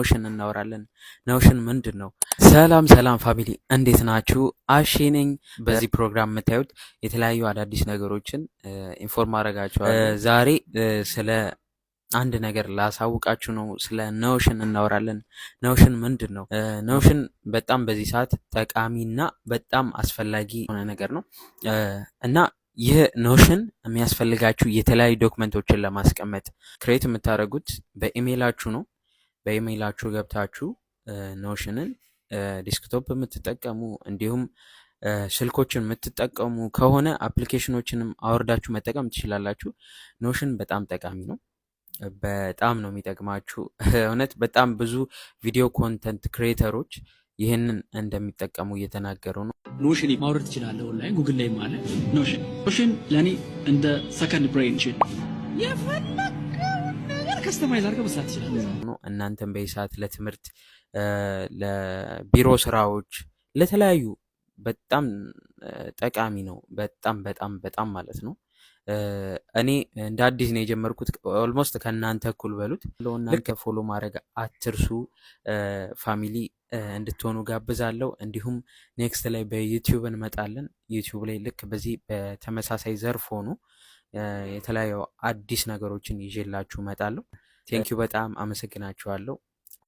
Notion እናወራለን። Notion ምንድን ነው? ሰላም ሰላም family፣ እንዴት ናችሁ? አሼ ነኝ። በዚህ ፕሮግራም የምታዩት የተለያዩ አዳዲስ ነገሮችን inform አደርጋችኋለሁ። ዛሬ ስለ አንድ ነገር ላሳውቃችሁ ነው። ስለ Notion እናወራለን። Notion ምንድን ነው? Notion በጣም በዚህ ሰዓት ጠቃሚና በጣም አስፈላጊ የሆነ ነገር ነው እና ይህ Notion የሚያስፈልጋችሁ የተለያዩ document ኦችን ለማስቀመጥ create የምታደርጉት በኢሜይላችሁ ነው። በኢሜይላችሁ ገብታችሁ Notion ን desktop የምትጠቀሙ እንዲሁም ስልኮችን የምትጠቀሙ ከሆነ application ኦችንም አወርዳችሁ መጠቀም ትችላላችሁ። Notion በጣም ጠቃሚ ነው። በጣም ነው የሚጠቅማችሁ። እውነት በጣም ብዙ video content creator ኦች ይህንን እንደሚጠቀሙ እየተናገሩ ነው። Notion ማውረድ ትችላለህ online፣ Google ላይ አለ Notion። Notion ለእኔ እንደ second brain የፈለገውን ነገር customize አድርገህ መስራት ትችላለህ። እናንተም በዚህ ሰዓት ለትምህርት፣ ለቢሮ ስራዎች፣ ለተለያዩ በጣም ጠቃሚ ነው። በጣም በጣም በጣም ማለት ነው። እኔ እንደ አዲስ ነው የጀመርኩት። Almost ከእናንተ እኩል በሉት። እናንተ follow ማድረግ አትርሱ። Family እንድትሆኑ ጋብዛለሁ። እንዲሁም next ላይ በ YouTube እንመጣለን። YouTube ላይ ልክ በዚህ በተመሳሳይ ዘርፍ ሆኖ የተለያዩ አዲስ ነገሮችን ይዤላችሁ እመጣለሁ። Thank you፣ በጣም አመሰግናችኋለሁ።